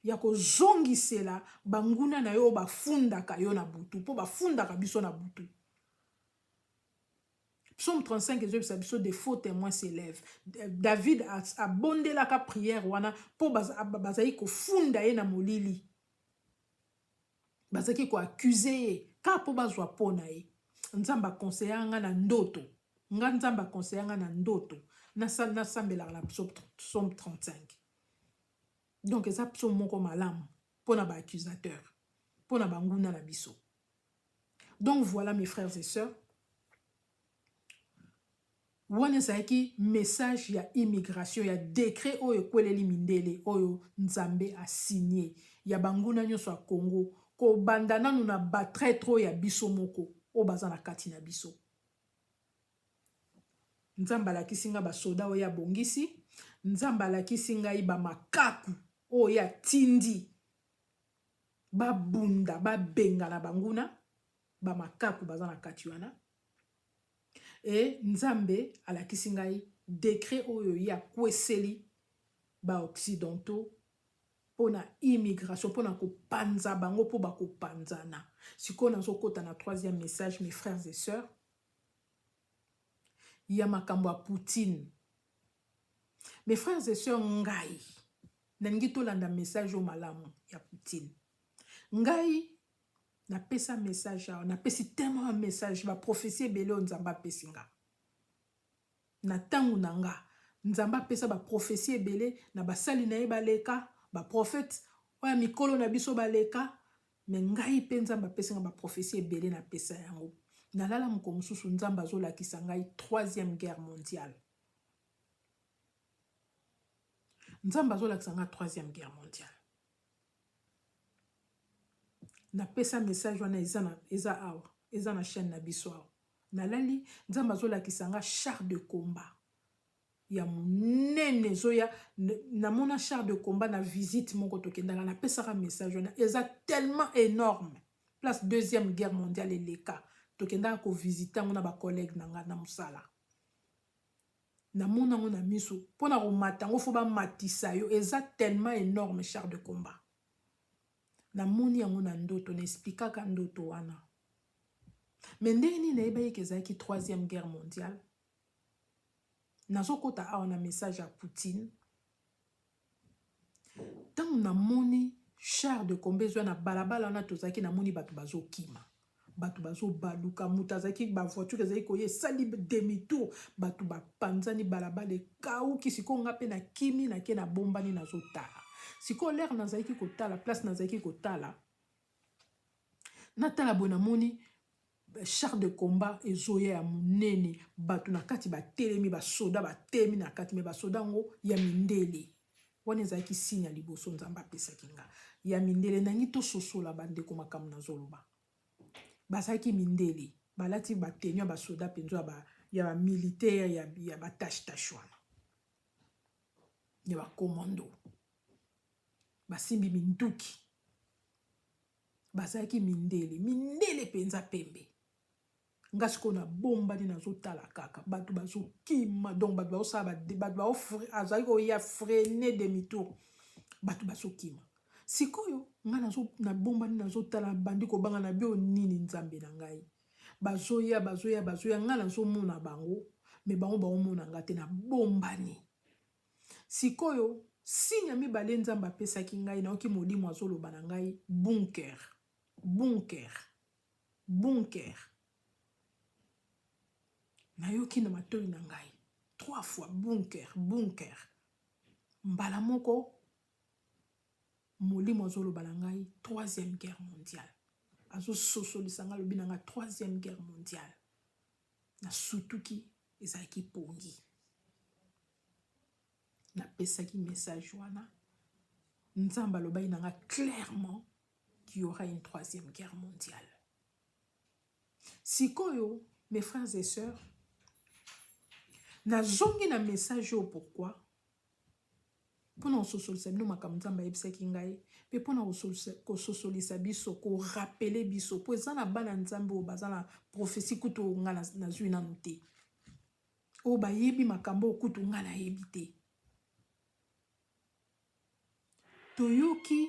ya kozongisela banguna na yo oyo bafundaka yo na butu, mpo bafundaka biso na butu. Psaume 35 ezoyebisa biso: "De faux témoins s'élèvent." David abondelaka prière wana mpo bazali kofunda ye na molili, bazalaki koaccuser ye kaka mpo bazwa mpo na ye. Nzambe aconseiller nga na ndoto, nga Nzambe aconseiller nga na ndoto nasambelaka na psaume 35. Donc eza psaume moko malamu mpona baaccusateur, mpona banguna na biso. Donc voilà, mes frères et sœurs, wana ezalaki message ya immigration, ya décret oyo ekweleli mindele, oyo Nzambe asigner ya banguna nyonso ya Congo, kobanda nanu na batraître oyo ya biso moko oyo baza na kati na biso. Nzambe alakisi ngai basoda oyo abongisi, Nzambe alakisi ngai bamakaku oyo atindi babunda, babengana banguna. Bamakaku baza na kati wana. E Nzambe alakisi ngai décret oyo ye akweseli baoccidentaux mpona immigration, mpona kopanza bango, mpo bakopanzana. Sikoyo nazokɔta na troisième message, mes frères et sœurs, ya makambo ya Poutine. Mes frères et sœurs, ngai nalingi tolanda message oyo malamu ya Poutine. Ngai napesa message awa, napesi tellement message, baprophétie ebele oyo Nzambe apesi nga na ntango na nga. Nzambe apesa baprophétie ebele na basali na ye baleka, baprophète oyo ya mikolo na biso baleka, mais ngai mpe Nzambe apesi nga baprophétie ebele, napesa yango. Nalala moko mosusu, Nzambe azolakisa ngai troisième guerre mondiale. Nzambe azolakisa ngai troisième guerre mondiale. Napesa message wana, eza, na, eza awa, eza na chaîne na biso awa. Nalali, Nzambe azolakisa nga char de combat ya monene ezoya. Namona char de combat na visite moko tokendaka, napesaka message wana. Eza tellement énorme, place deuxième guerre mondiale eleka. Tokendaka kovisiter yango na bacollègue na nga na mosala. Namona yango na miso. Mpona komata yango, faut bamatisa yo, eza tellement énorme, char de combat. Namoni yango na ndoto, na expliquaka ndoto wana. Mais ndenge nini nayebaki ke ezalaki troisième guerre mondiale? Nazokɔta awa na message ya Poutine. Ntango namoni char de combat ezwa na balabala wana tozalaki, namoni bato bazokima, bato bazobaluka, moto azalaki, bavoiture ezalaki koya, esali demi tour, bato bapanzani, balabala ekauki. Sikoyo nga mpe nakimi, nake nabombani, nazotala. Sikoyo l'heure nazalaki kotala, place nazalaki kotala, natala boye, namoni char de combat ezoya ya monene, bato na kati batelemi, basoda batelemi na kati, mais basoda yango ya mindele. Wana ezalaki signe ya liboso Nzambe apesaki nga ya mindele. Nangi tososola, bandeko, makambo nazoloba. Bazalaki mindele, balati batenue ya basoda mpenza, ya bamilitaire, ya batache tache wana ya bacommando, basimbi minduki. Bazalaki mindele, mindele mpenza pembe. Nga sikoyo nabombani, nazotala kaka bato bazokima. Donc bato bazosala, bato azalaki koya freiner, demi tour, bato bazokima. Sikoyo ngai nazo nabombani nazotala bandi kobanga na bio nini nzambe na ngai. Bazoya bazoya bazoya ngai nazomona bango me bango baomona ngai te nabombani. Sikoyo signe ya mibale nzambe apesaki ngai nayoki molimo azoloba na ngai bunker bunker bunker. Nayoki na matoi na ngai trois fois bunker bunker. Mbala moko molimo azoloba na ngai troisième guerre mondiale azososolisa ngai alobi na ngai troisième guerre mondiale nasutuki ezalaki pongi napesaki message wana nzambe alobaki na ngai clairement qu'il y aura une troisième guerre mondiale sikoyo mes frères et sœurs nazongi na message oyo pourquoi mpo na kososolisa bino makambo nzambe ayebisaki ngai mpe mpo na kososolisa biso korapele biso mpo eza na bana nzambe oyo baza na profesi kutu oyo ngai nazwi nanu te oyo bayebi makambo oyo kutu ngai nayebi te toyoki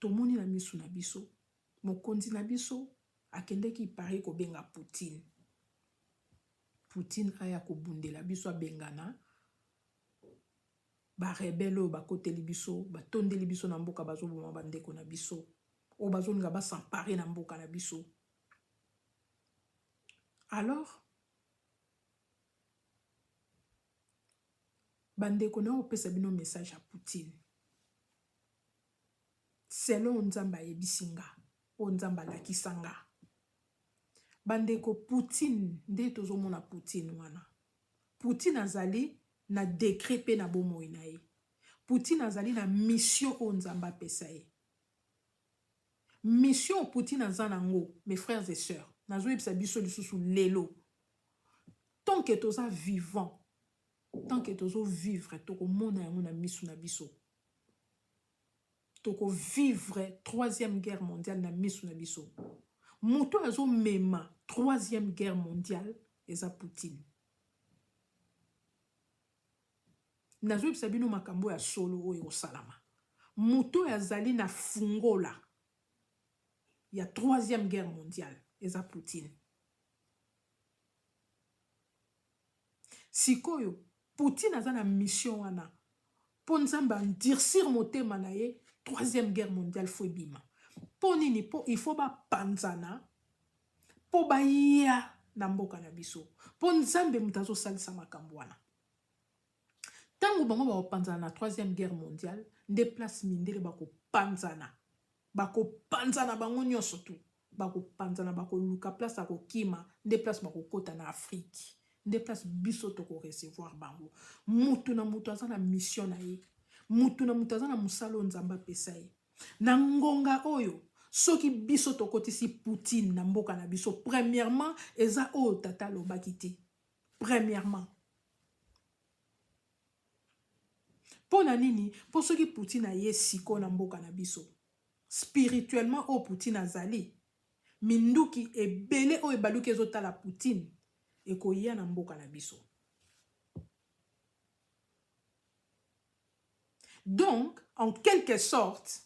tomoni na miso na biso mokonzi na biso akendeki Paris kobenga Poutine Poutine aya kobundela biso abengana ba rebelle oyo bakoteli biso batondeli biso na mboka bazoboma bandeko na biso oyo bazolinga basampare na mboka na biso alors bandeko na opesa bino message ya Poutine selon nzambe ayebisi nga oyo nzambe alakisa nga bandeko Poutine nde tozomona Poutine wana Poutine azali na décret mpe na bomoi na ye Poutine azali na mission oyo nzambe apesa ye mission Poutine aza nango mes frères et sœurs nazoyebisa biso lisusu lelo tant que toza vivant tant que tozovivre tokomona yango na misu na biso tokovivre troisième guerre mondiale na misu na biso moto oyo azomema troisième guerre mondiale eza Poutine nazoyebisa bino makambo ya solo oyo ekosalama moto oyo azali na fungola ya troisième guerre mondiale eza Poutine sikoyo Poutine aza na mission wana mpo nzambe andurcir motema na ye troisième guerre mondiale faut ebima mpo nini mpo il faut bapanzana mpo baya na mboka na biso mpo nzambe moto azosalisa makambo wana ntango bango bakopanzana na troisième guerre mondiale nde place mindele bakopanzana bakopanzana bango nyonso tu bakopanzana bakoluka place ya kokima nde place bakokota na afrique nde place biso tokorecevoir bango mutu na mutu aza na mission na ye mutu na mutu aza na mosala oyo nzambe apesa ye na ngonga oyo soki biso tokotisi Poutine na mboka na biso premièrement eza oyo tata alobaki te premièrement mpo na nini mpo soki Poutine aye siko na mboka na biso spirituellement oyo Poutine azali minduki ebele oyo ebaluki ezotala Poutine ekoya na mboka na biso donc en quelque sorte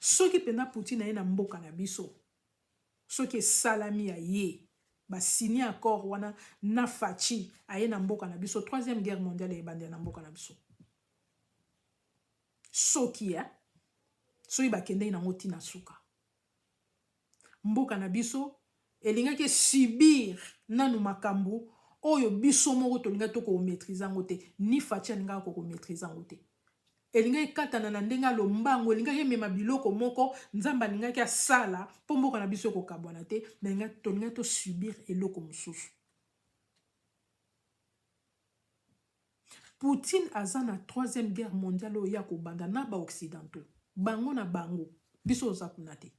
soki mpenza Poutine aye na mboka na biso soki esalami ya ye basini accord wana na Fatshi aye na mboka na biso troisième guerre mondiale ebandela na mboka na biso soki eh? Soki bakendeki nango ntina suka mboka na biso elingaki esubir nanu makambo oyo biso moko tolingaki tokomaîtrise yango te ni Fatshi alingaka kokomaîtrise yango te elingaki ekatana na ndenge ya lombango elingaki emema biloko moko nzambe alingaki asala mpo mboka na biso ekokabwana te mais tolingaki tosubir eloko mosusu Poutine aza na troisième guerre mondiale oyo ya kobanda na baoccidentaux bango na bango biso oza kuna te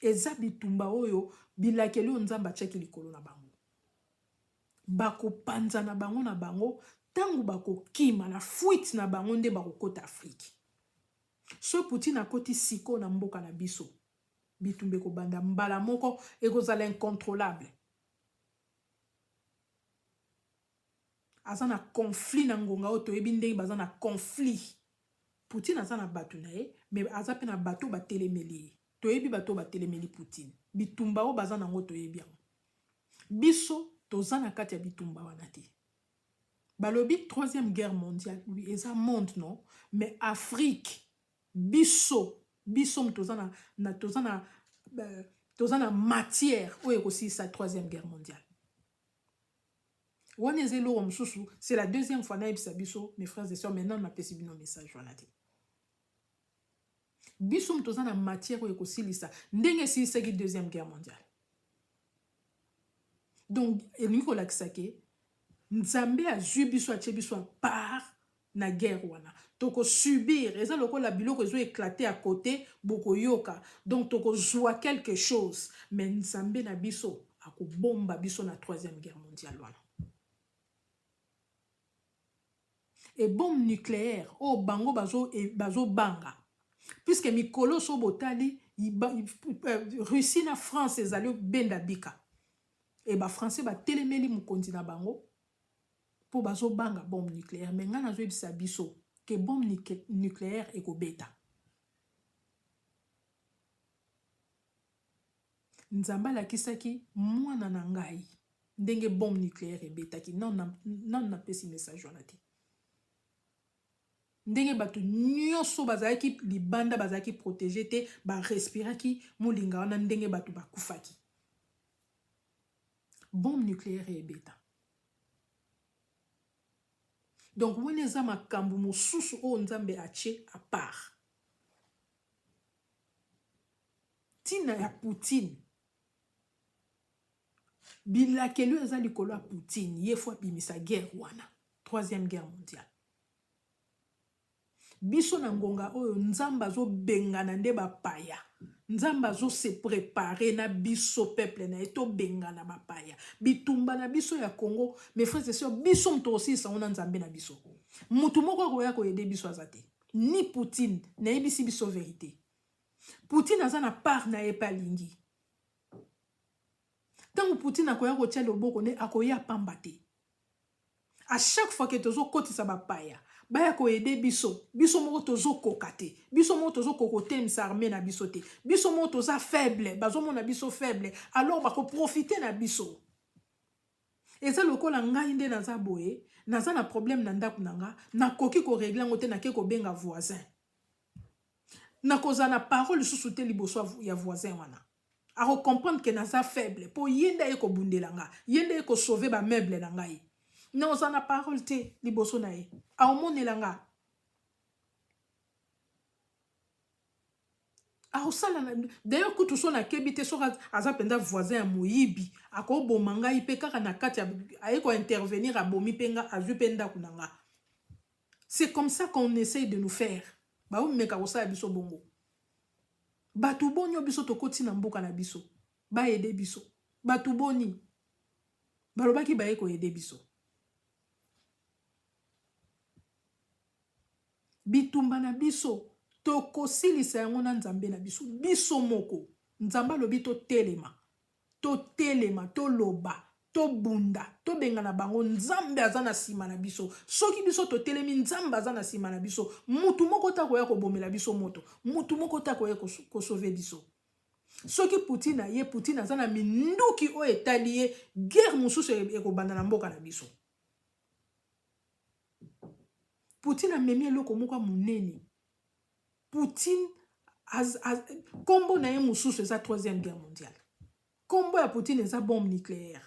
eza bitumba oyo bilakeli oyo nzambe atiaki likolo na bango bakopanzana bango na bango ntango bakokima na fuite na bango nde bakokota afrike so Poutine akoti sikoyo na mboka na biso bitumba ekobanda mbala moko ekozala incontrôlable aza na conflit na ngonga oyo toyebi ndenge baza na conflit. Poutine aza na bato na ye, mais aza mpe na bato batelemeli ye. Toyebi bato batelemeli Poutine. Bitumba oyo baza nango toyebi yango. Biso toza na kati ya bitumba wana te. Balobi troisième guerre mondiale, oui, eza monde non, mais Afrique, biso, biso toza na, na toza na toza na matière oyo ekosilisa troisième guerre mondiale. Wana eza eloko mosusu, c'est la deuxième fois nayebisa biso, mes frères et sœurs, maintenant napesi bino message wana te. Biso toza na matière oyo ekosilisa ndenge esilisaki deuxième guerre mondiale. Donc elingi kolakisa ke Nzambe azwi biso, atie biso à part na guerre wana. Tokosubir, eza lokola biloko ezo éclater à côté, bokoyoka. Donc tokozwa quelque chose, mais Nzambe na biso akobomba biso na troisième guerre mondiale wana. E bombe nucléaire oyo bango bazobanga, puisque mikolo so botali Russie na France ezali benda bika. E ba Français batelemeli mokonzi na bango mpo bazobanga bombe nucléaire. Mais ngai nazoyebisa biso ke bombe nucléaire ekobeta. Nzambe alakisaki mwana na ngai ndenge bombe nucléaire ebetaki. Nanu napesi message wana te. Ndenge bato nyonso bazalaki libanda, bazalaki protégé te, barespiraki molinga wana, ndenge bato bakufaki. Bombe nucléaire ebeta. Donc wana eza makambo mosusu oyo Nzambe atie à part. Ntina ya Poutine, bilakeli oyo eza likolo ya Poutine, ye fo abimisa guerre wana, troisième guerre mondiale. Biso na ngonga oyo Nzambe azobengana nde bapaya. Nzambe azose préparer na biso peuple na ye tobengana bapaya. Bitumba na biso ya Congo, mes frères et sœurs, biso moto osilisa ngo na Nzambe na biso. Mutu moko akoya koyede biso aza te. Ni Poutine, nayebisi biso vérité. Poutine aza na part na ye pe alingi. Ntango Poutine akoya kotia loboko nde akoya pamba te. À chaque fois que tozokotisa bapaya baya koyede biso, biso moko tozokoka te, biso moko tozokoka kotelemisa armée na biso te, biso moko toza faible, bazomona biso faible, alors bakoprofite na biso. Eza lokola ngai nde naza boye, naza na problème na ndako na nga, nakoki korégler yango te, nake kobenga voisin. Nakozala na parole lisusu te liboso ya voisin wana. Akocomprendre ke naza faible mpo ye nde aye kobundela nga, ye nde aye kosauve bameuble na ngai. Nakozala na parole te liboso na ye, aomonela nga. Akosala d'ailleurs kutu so nakebi te, soki aza mpenza voisin ya moyibi, akoboma ngai mpe kaka na kati, aye kointervenir, abomi mpe nga, azwi mpe ndako na nga. C'est comme ça qu'on essaye de nous faire. Baomeka kosala biso bongo. Bato boni oyo biso tokoti na mboka na biso baede biso? Bato boni balobaki baye koyede biso? Bitumba na biso tokosilisa yango na Nzambe na biso, biso moko. Nzambe alobi totelema, totelema, toloba, tobunda, tobengana bango. Nzambe aza na nsima na biso. Soki biso totelemi, Nzambe aza na nsima na biso. Mutu moko te akoya kobomela biso moto, mutu moko te akoya kosauve biso. Soki Poutine aye, Poutine aza na minduki oyo etali ye, guerre mosusu ekobanda na mboka na biso. Poutine amemi eloko moko ya monene. Poutine kombo na ye mosusu eza troisième guerre mondiale. Kombo ya Poutine eza bombe nucléaire.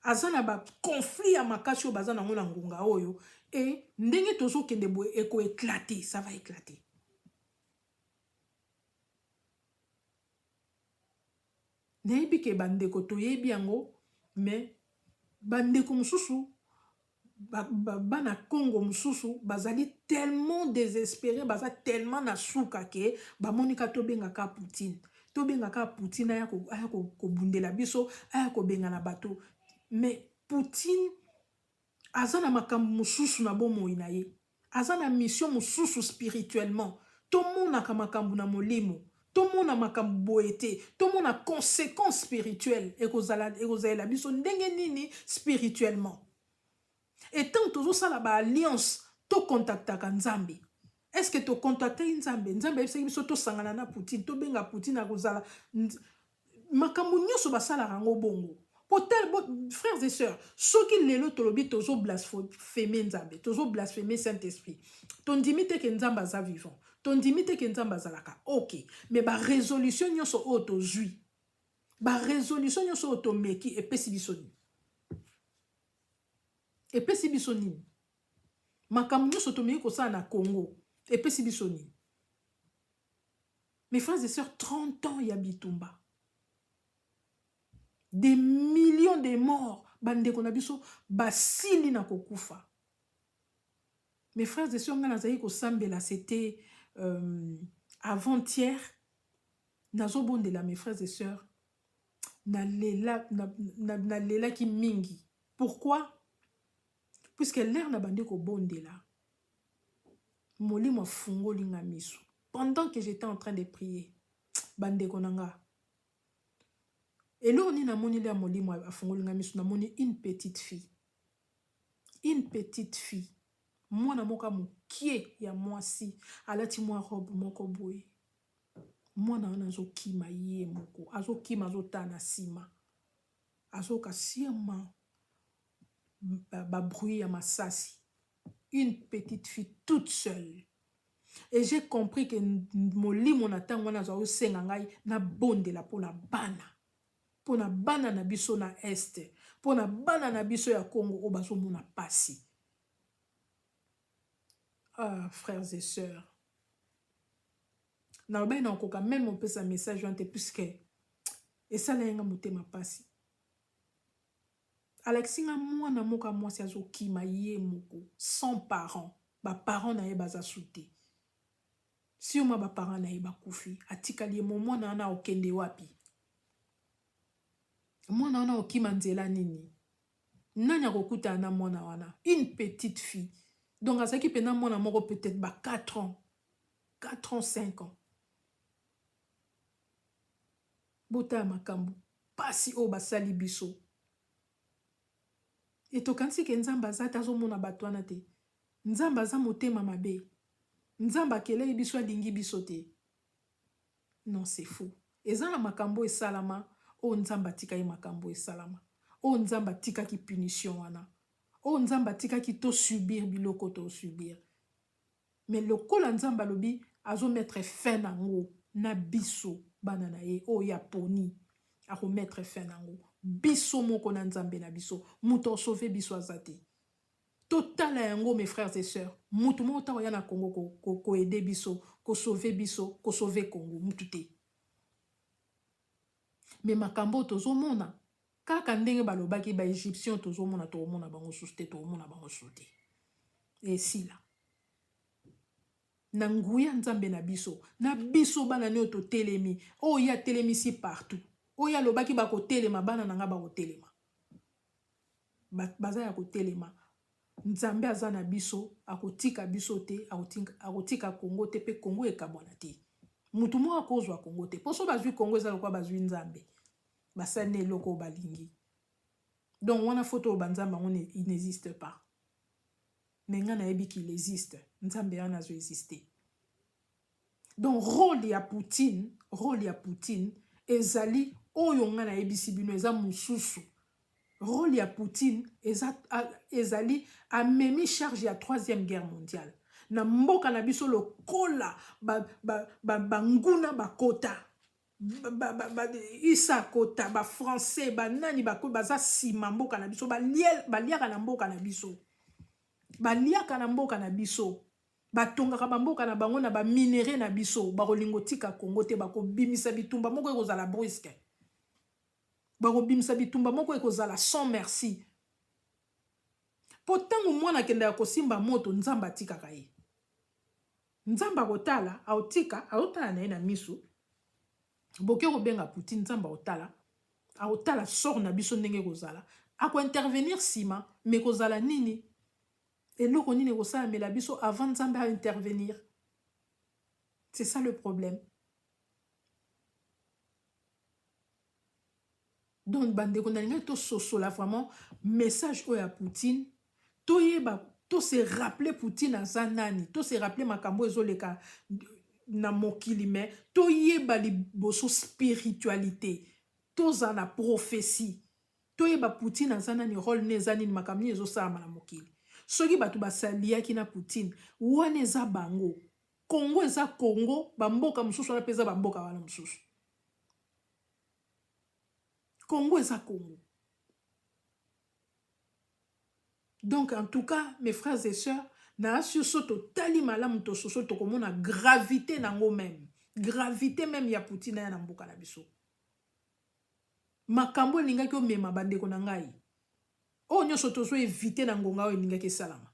Aza na ba conflit ya makasi oyo baza nango na ngonga oyo, e ndenge tozokende boye ekoéclater, ça va éclater. Nayebi ke bandeko toyebi yango, mais bandeko mosusu bana Congo mosusu bazali tellement désespéré, baza tellement na suka ke bamonika tobengaka Poutine, tobengaka Poutine aya kobundela biso, aya kobengana bato. Mais Poutine aza na makambo mosusu na bomoi na ye, aza na mission mosusu spirituellement. Tomonaka makambo na molimo, tomona makambo boye te, tomona conséquence spirituelle ekozalela biso ndenge nini spirituellement. Et tant tozosala ba alliance, tocontactaka Nzambe. Est ce que tocontactaki Nzambe? Nzambe ayebisaki biso tosangana na Poutine, tobenga Poutine, akozala makambo nyonso basalaka yango bongo. Po tel bo, frères et sœurs, soki lelo tolobi tozo blasphémer Nzambe, tozo blasphémer Saint-Esprit, tondimi te ke Nzambe aza vivant, tondimi te ke Nzambe azalaka, ok, mais ba résolution nyonso oyo tozwi, ba résolution nyonso oyo tomeki, epesi biso nini? Epesi biso nini? Makambo nyonso tomeki kosala na Congo, epesi biso nini? Mes frères et sœurs, 30 ans ya bitumba, des millions de morts, bandeko na biso basili na kokufa. Mes frères et sœurs, ngai nazali kosambela, c'était avant-hier, nazobondela, mes frères et sœurs, nalelaki na, na, na mingi. Pourquoi? Puisque l'heure na bandi kobondela, molimo afungoli nga miso pendant que j'étais en train de prier. Bandeko na nga, eloko nini namoni? Ya molimo afungoli nga miso, namoni une petite fille, une petite fille, mwana moko ya mokie ya mwasi, alati mwa robe moko boye. Mwana wana azokima ye moko, azokima, azotala na nsima, azoka siama babruit ya masasi. Une petite fille toute seule. Et j'ai compris que molimo na ntango wana azwa osenga ngai nabondela mpona bana, mpona bana na biso na Est, mpona bana na biso ya Congo oyo bazomona pasi. Ah, frères et sœurs, nalobaki na kokoka même opesa message wana te, puisque esala ye nga motema pasi. Alakisi nga mwana moko ya mwasi azokima ye moko, sans parent, baparent na ye baza su te, sûrement baparent na ye bakufi, atikali ye mo. Mwana wana okende wapi? Mwana wana okima nzela nini? Nani akokutana na mwana wana? Une petite fille, donc azalaki mpena mwana moko, peut-être ba 4 ans, 4 ans, 5 ans. Botala makambo pasi oyo basali biso. E tokanisi ke Nzambe aza te, azomona bato wana te, Nzambe aza motema mabe, Nzambe akeleli biso, alingi biso te. Non, c'est faux. Eza na makambo esalama oyo Nzambe atikaki, makambo esalama oyo Nzambe atikaki punition wana, oyo Nzambe atikaki tosubir biloko tosubir. Mais lokola Nzambe alobi azomettre fin nango na biso bana na ye oyo ya poni, akomettre fin nango biso moko na Nzambe na biso. Moto asauve biso aza te. Totala yango, mes frères et sœurs, motu moko ntango oya na Congo koaider biso, kosauve biso, kosauve Congo, mutu te. Mais makambo oyo tozomona kaka ndenge balobaki baégyptien, tozomona, tokomona bango susu te, tokomona bango susu te. Esila na nguya Nzambe na biso, na biso bana ne oyo totelemi, oyo ye atelemisi partout, oyo alobaki bakotelema. Bana na nga bakotelema, baza ya kotelema. Nzambe aza na biso, akotika biso te, akotika Kongo te, mpe Kongo ekabwana te. Mutu moko akozwa Kongo te, mpo so bazwi Kongo, eza lokola bazwi Nzambe, basali na eloko oyo balingi. Donc wana foto oyo banzambe yango, il n'existe pas. Mais ngai nayebi qu'il existe. Nzambe wana azo existe. Donc rôle ya Poutine, rôle ya Poutine ezali oyo ngai nayebisi bino, eza mosusu. Rôle ya Poutine eza, ezali amemi charge ya Troisième Guerre mondiale na mboka na biso, lokola banguna ba, ba, ba bakota isa kota, bafrançais, banani baza nsima mboka na biso, baliaka na mboka na biso, baliaka na mboka na biso, batongaka bamboka na bango na baminerais na biso. Bakolinga otika Kongo te. Bakobimisa bitumba moko ekozala brusque, bakobimisa bitumba moko ekozala sans merci. Mpo ntango mwana akendaka kosimba moto, Nzambe atikaka ye. Nzambe akotala, aotika, aotala na ye na miso. Boke kobenga Poutine, Nzambe aotala, akotala sort na biso ndenge ekozala, akointervenir nsima. Mais kozala nini, eloko nini ekosalamela biso avant Nzambe aintervenir? C'est ça le problème. Donc bandeko, nalingaki tososola vraiment message oyo ya Poutine, toyeba. To se rappeler Poutine aza nani, to se rappeler makambo ezoleka na mokili mais toyeba liboso spiritualité, tozala na prophetie, toyeba Poutine aza nani, role ne eza nini, makambo nini ezosalama na mokili. Soki bato basaliaki na Poutine, wana eza bango. Congo eza Congo, bamboka mosusu wana mpe eza bamboka wana mosusu. Congo eza Congo. Donc en tout cas mes frères et sœurs, na sur so totali malamu tososo tokomona gravité nango même gravité même ya Poutine ya na mboka na biso. Makambo elingaki omema bandeko na ngai oyo nyonso tozo éviter na ngonga oyo elingaki esalama.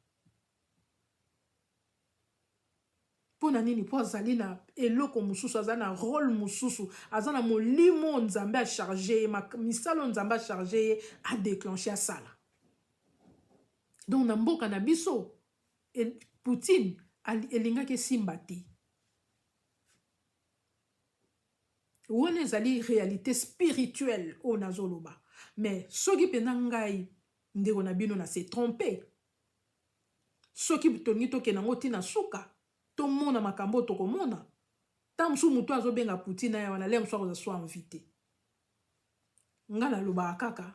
Mpo na nini? Mpo azali na eloko mosusu, aza na role mosusu, aza na molimo oyo Nzambe acharge ye, misala oyo Nzambe acharge ye adéclenche asala. Donc na mboka na biso Poutine elingaki esimba te. Wana ezali réalité spirituelle oyo nazoloba. Mais soki mpenza ngai ndeko na bino na se trompe, soki tolingi tokende yango ntina suka, tomona makambo oyo tokomona. Ntango mosusu moto azobenga Poutine aya wana, lere mosusu akozwa so invité. Nga nalobaka kaka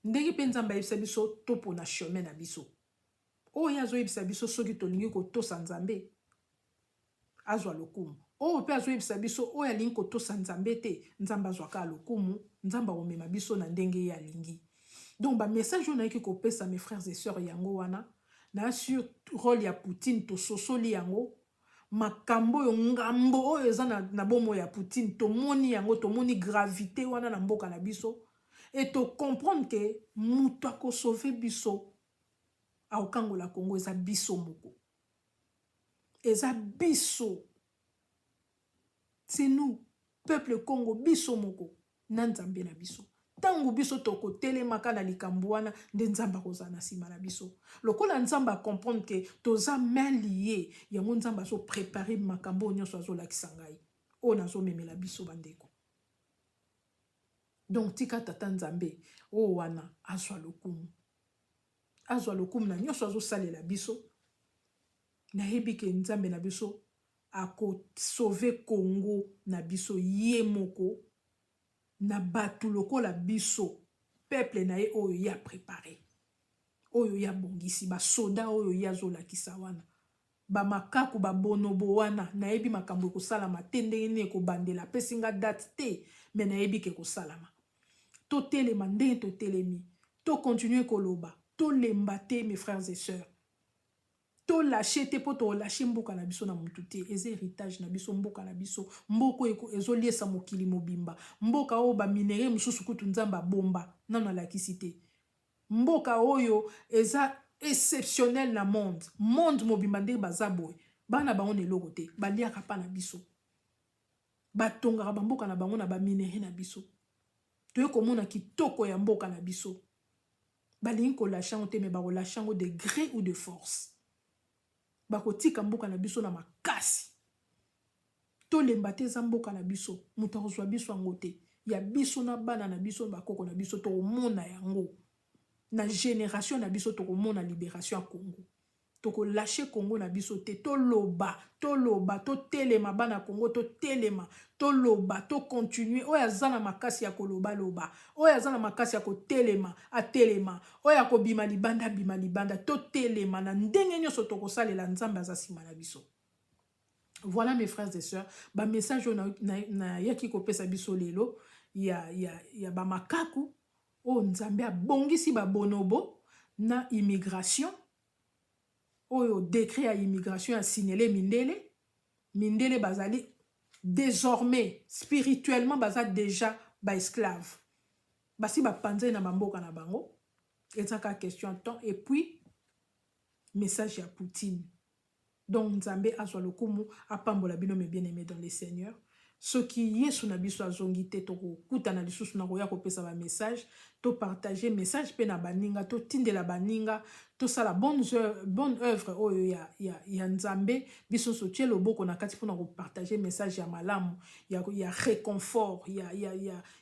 ndenge mpe Nzambe ayebisa biso topona chemin na biso. Oyo ye azoyebisa biso soki tolingi kotosa Nzambe azwa lokumu. Oyo mpe azoyebisa biso oyo alingi kotosa Nzambe te, Nzambe azwaka lokumu, Nzambe akomema biso na ndenge ye alingi. Donc ba message oyo nayaki kopesa mes frères et sœurs yango wana, na sur rôle ya Poutine tososoli yango, makambo oyo ngambo oyo eza na bomoi ya Poutine tomoni yango, tomoni gravité wana na mboka na biso et to comprendre que moto akosauve biso akokangola Congo eza biso moko, eza biso, c'est nous peuple Congo, biso moko na Nzambe na biso. Ntango biso tokotelemaka na likambo wana nde Nzambe akozala na nsima na biso. Lokola Nzambe acomprendre ke toza main liée, yango Nzambe azoprépare makambo oyo nyonso azolakisa ngai, oyo nazomemela biso bandeko. Donc tika tata Nzambe oyo wana azwa lokumu, azwa lokumu na nyonso azosalela biso. Nayebi ke Nzambe na biso akosauve Congo na biso ye moko na bato lokola biso peuple na ye oyo ye aprépare, oyo ye abongisi, basoda oyo ye azolakisa wana, bamakaku babonobo wana. Nayebi makambo ekosalama te, ndenge nini ekobandela, apesi nga date te, me nayebi ke ekosalama. Totelema ndenge totelemi, tokontinue koloba, tolemba te mes frères et sœurs, tolâche te, mpo tolâche mboka na biso na mutu te. Eza héritage na biso, mboka na biso, mboka oyo ezoliesa mokili mobimba, mboka oyo baminerais mosusu kutu Nzambe abomba nano alakisi te, mboka oyo eza exceptionnel na monde mobimba. Ndenge baza boye, bana bango na eloko te, baliaka mpa na biso, batongaka bamboka na bango na baminerais na biso. Toye komona kitoko ya mboka na biso, balingi kolâcher yango te, me bakolâcher yango de gré ou de force, bakotika mboka na biso na makasi. Tolemba te, eza mboka na biso, moto akozwa biso yango te, ya biso na bana na biso, bakoko na biso. Tokomona yango na génération na biso, tokomona libération ya Congo. Tokolâche Congo na biso te. Toloba, toloba, totelema, bana Congo, totelema, toloba, tocontinue. Oyo aza na makasi ya kolobaloba, oyo aza na makasi ya kotelema, atelema. Oyo akobima libanda, abima libanda. Totelema na ndenge nyonso tokosalela, Nzambe aza nsima na biso. Voilà mes frères et sœurs, bamessage oyo nayaki kopesa biso lelo ya bamakaku oyo Nzambe abongisi, babonobo na immigration oyo, décret ya immigration ya sinele mindele. Mindele bazali désormais spirituellement baza déjà baesclave, basi bapanzai na bamboka na bango, eza kaka question ya temps. Et puis message ya Poutine. Donc Nzambe azwa lokumu, apambola bino mes bien-aimés dans le Seigneur. Soki Yesu na biso azongi te, tokokutana lisusu na koya kopesa bamessage. Topartage message mpe na baninga, totindela baninga, tosala bonne œuvre oyo ya Nzambe. Biso nyonso tie loboko na kati mpona kopartage message ya malamu, ya réconfort,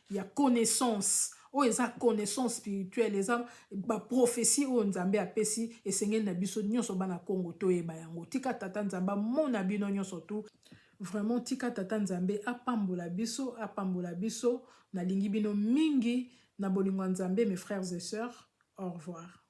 ya connaissance. Oyo eza connaissance spirituelle, eza baprophétie oyo Nzambe apesi. Esengeli na biso nyonso bana Kongo toyeba yango. Tika Tata Nzambe amona bino nyonso tu. Vraiment, tika Tata Nzambe apambola biso, apambola biso. Nalingi bino mingi na bolingo ya Nzambe, mes frères et sœurs. Au revoir.